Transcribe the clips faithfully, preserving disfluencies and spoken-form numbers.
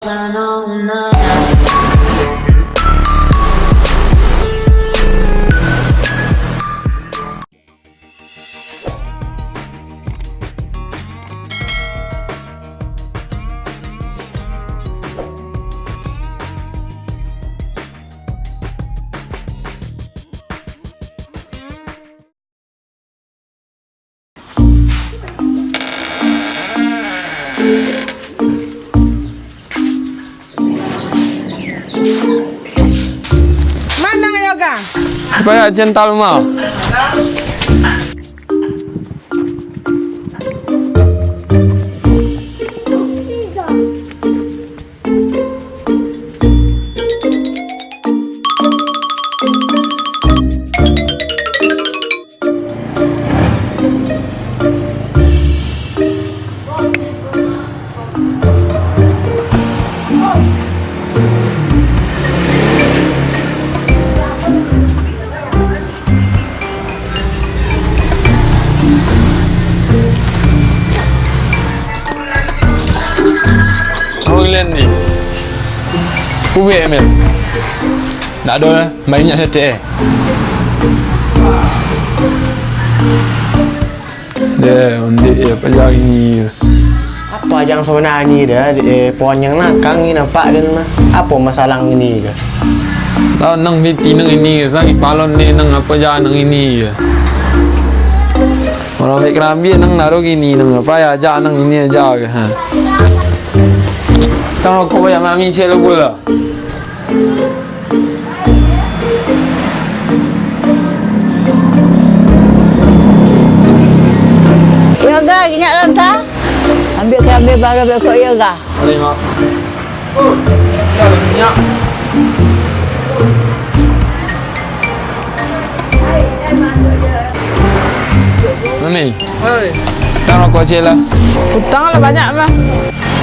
Manang yo, Kang? Banyak jental mah. Kau giliran ni. Ubek, Emil. Ndak ado lah. Banyak saketek, eh. Deh, ondeh, eh, apa jang ini? Apa jang sabananyo dah, eh, ponyang nakang ni nampak den mah. Apa masalah ini ke? Tahu nang piti nang ini, sakik palon ni nang apa jang nang ini ke? Urang ambiak karambia nang naro gini, nang apa ya, ajak nang ini aja ke, ha. Tang rokok banyak mami cek lu pula. Yo ga, inyak lantang. Ambiak karambia baru, ambiak rokok yo ga. Boleh, Mak. Oh, ya, minyak. Mami. Oi. Utang rokok ciek lah. Utang lah banyak mah.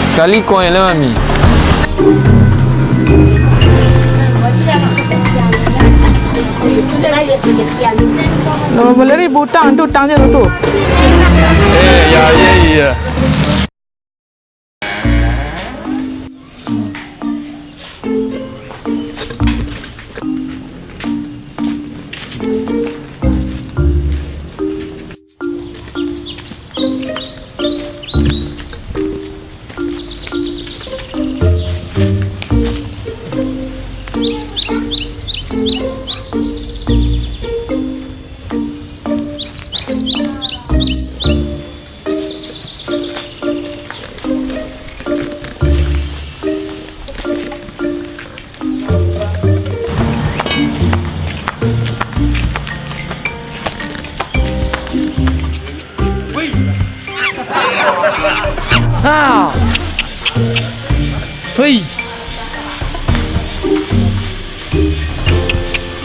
Sakali ko lah, Mami. Lima baleh ribu utang tu, utang je tu. Eh, ya, ya, ya. Ha! Hui!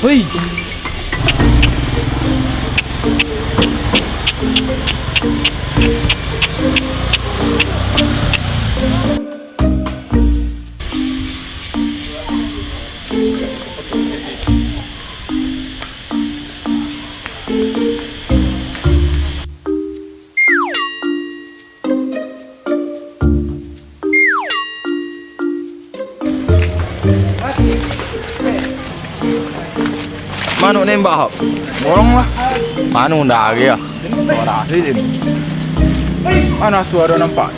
Hui! Manuk nembak, Hop? Borong lah. Manuk ndak lagi, ah. Suara asli, Dim. Mana suara nampak?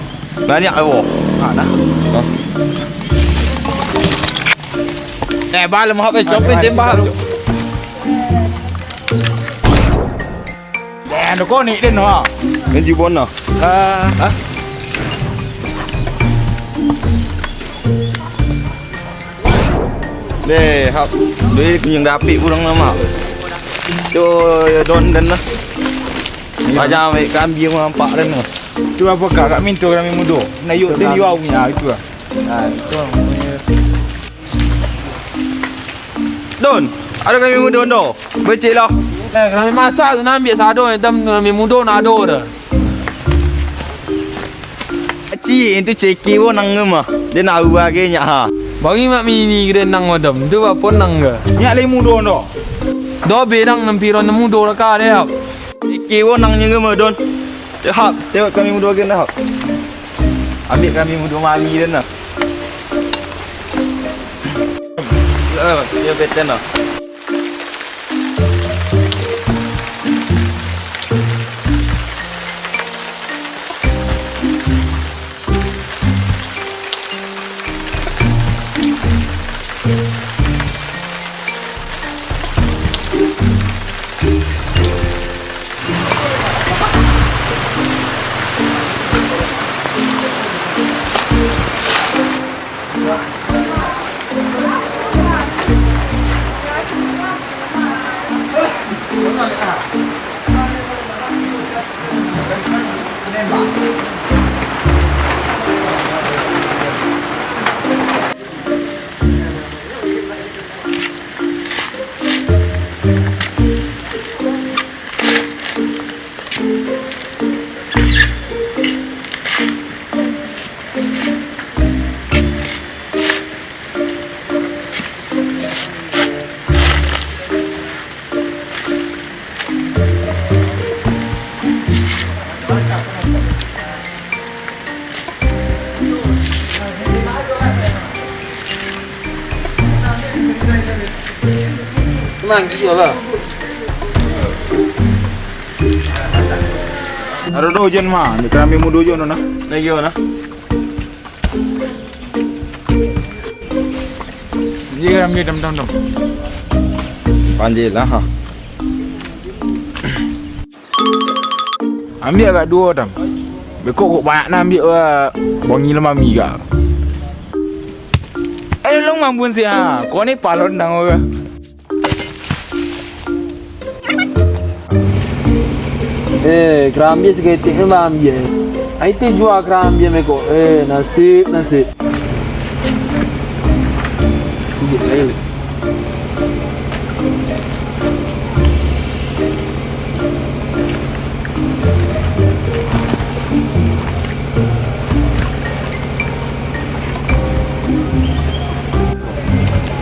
Banyak, eh, wo. Mana? Oh. Eh, balem, Hop, eh, copot tembak, Hop. Eh, anu konik den, ha. Ganji bona. Ah. Hah? Deh, Hap. Deh, kunyang dapik pulang nama. Tu, ya, Don den lah. Iya. Pajang ambil kambing nampak den lah. Tu apa kak, kak minta kami mudo. Nak yuk den yuk punya itu lah. Nah, itu lah. Don, ada kami mudo, Don. Becik lah. Eh, kami masak tu nak ambil sado, hitam tu kami mudo nak ado dah. Cik, itu ceki wo nang nge mah. Dia nak ubah ke nyak ha. Bagi mak mini kira nang madam. Tu apa nang ke? Nyak lai mudo ndo. Dobe nang nang piro nang mudo lah ka deh, Hap. Ceki wo nang nge mah, Don. Hap, tengok kami mudo ke nah, Hap. Ambil kami mudo mami dan nah. Iyo, Peten, no. Manggih lah. Ado doh ujan mah, di karambia mudo jo no nah. Lagi mana? Dia karambia dam, dam, dam. Panjai lah, ha. Ambiak agak duo, Tam. Beko kok banyak nak ambiak, wah. Bongi lah mami gak. Eh, long mambun sih, ha. Kau ni palon dang, wah. Eh, karambia saketek ni baambiak. Ai teh jua karambia meko. Eh, nasib, nasib. Tunjuk aja.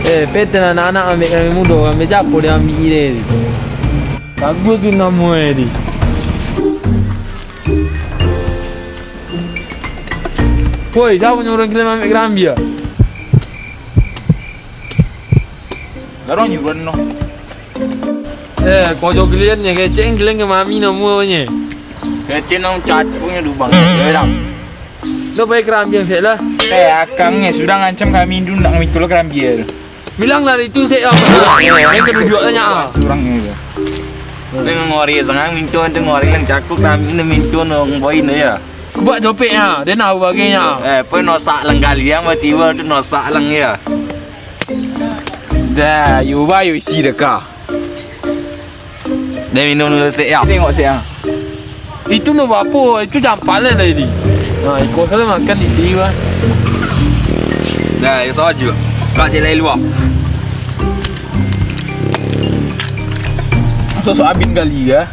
Eh, Peten anak-anak ambiak kami mudo, ambiak japo dia ambiak ide. Bagus tu namo eh ni. Woi, siapa nyuruh kalian ambiak karambia? Garang nyuruh no. Eh, kojo gilian ni, kecek gilian ke mami namonyo. Kecek nang cacuknyo dubang. Ya, dang. Lo pai karambia sek lah. Eh, akang ni sudah ngancam kami tu nak mintu lo karambia. Bilang dari itu sek, ah. Main keduduak tanya, ah. Kurang ni. Dengan ngori sangang mintu, dengan ngori yang cakuk kami ni mintu nong boy ni ya. Kubak copek, ah. Dia nak bagainya. Eh, pun nosak lang kalian tiba tu nosak lang ya. Dah, yo ba yo isi deka. Dah minum dulu sek ya. Tengok sek ya. Itu no bapo, itu campalan tadi. Nah, iko salah makan di sini bah. Dah, yo sajo. Kak je lai luar. Sosok abin kali ya.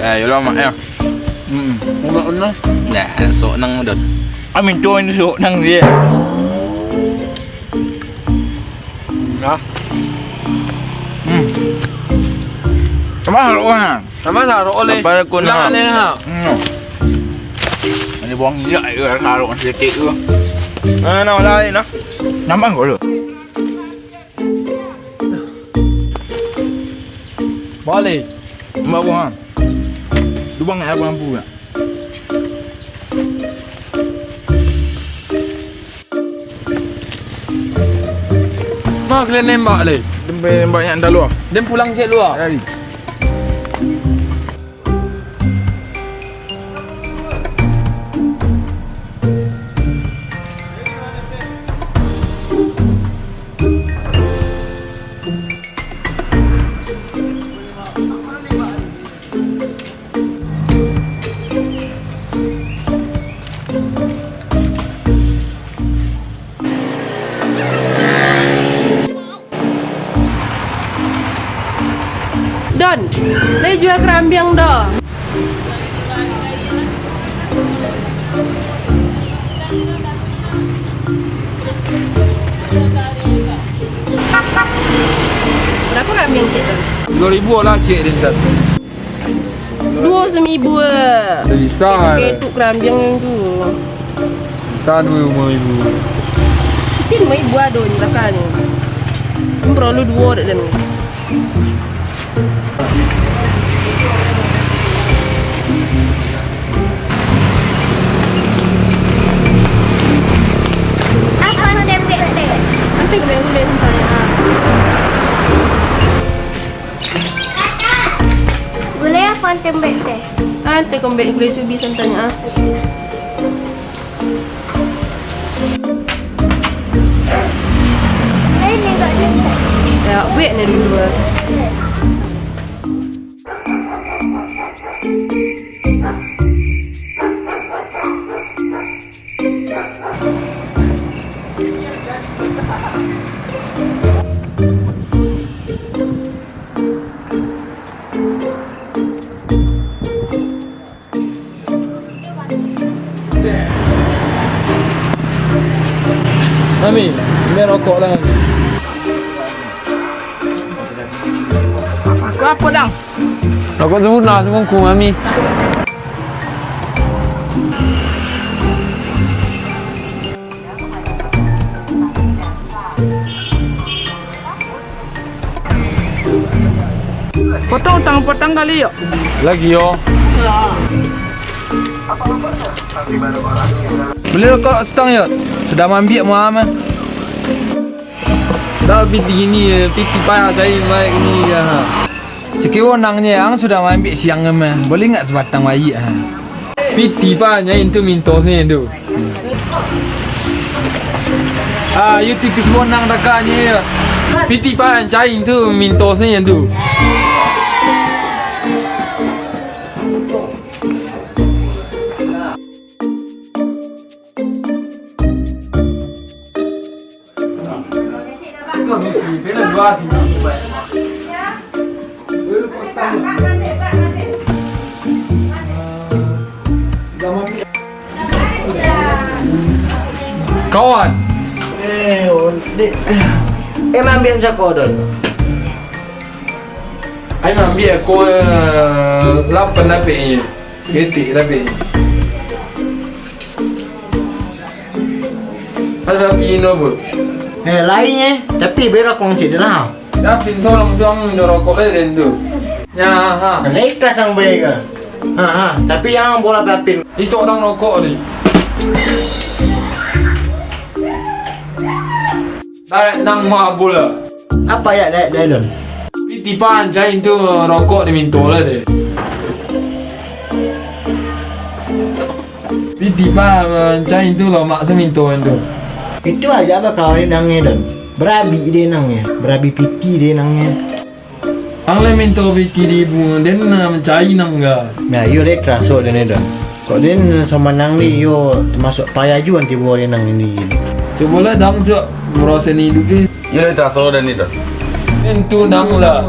Eh, yo lah, Mak, ya. Hmm. Mak, mak. Nah, sok nang, Dot. Amin tu, ini sok nang dia. Nah. Hmm. Sama harok kan? Sama harok oleh. Apa aku nak? Nah, nah. Hmm. Ini buang iya, iya, harok sedikit tu. Nah, nah, lain, nah. Nampak kau tu? Boleh. Mbak buang. Lubang nak abang lampu nak. Ma kalian nembak lai? Nembak yang dalam. Dan pulang cek luar. Dari. Don, lai jua karambia do. Bara karambia cek tu? Duo ribu lah, cek, Dintan. Duo samibu lah. Bisa lah. Ketuk kerambiang tu. Bisa duo limo ribu. Mungkin limo ribu ado di belakang ni. Kan perlu duo dek den. Apo anu dempek teh? Nanti gue yang boleh sampai. Gulai apo antembek teh? Ah, teh kembek gulai cubi santannya, ah. Eh, ni enggak ni. Ya, buek ni dulu, ah. Mami, ambiak rokok lah, Mami. Ko apo, Dang? Rokok sabungkuih, sabungkuih, Mami. Potong utang, potong kali, yo. Lagi, yo. Bali rokok satang, yo. Sudah maambiak mua mah. Dah piti gini, piti payah cari baik ni, ya. Cekiwo nangnyo ang sudah maambiak siang mah. Boleh nggak sabatang wayik, ha? Piti payah nyai tu minto sini tu. Ah, yu tipis bonang takaknyo, ya. Piti payah cari tu minto sini tu. Kawan. Eh, onde. Eh, maambiak cako, Don. Ai maambiak ko, eh, lapan dapek ni. Saketek dapek ni. Ado pino, Bun? Eh, lain, eh. Tapi bera kongsi deh lah. Dapin sorang tu ang minta rokok eh, den tu. Nya, ha. Lai ikhlas ang bae ka. Ha, ha. Tapi yang bola dapin. Isok dang rokok ni. Daek nang ma bola. Apa ya daek, daek, Don? Piti pancai tu rokok diminto lah deh. Piti pancai tu lomak saminto tu. Itu aja bakawan nangnyo, Don. Barabi deh nangnyo, barabi piti deh nangnyo. Ang lai minto piti di ibu, den, ah, mancari nang ga. Nah, iyo deh, karaso den, Don. Kok den samanang ni, iyo, tamasuak payah juo tibo den nang ini. Cubolah dang, cok, maraso ni iduik ni. Iyo deh, karaso den, Don. Den tu nang lah.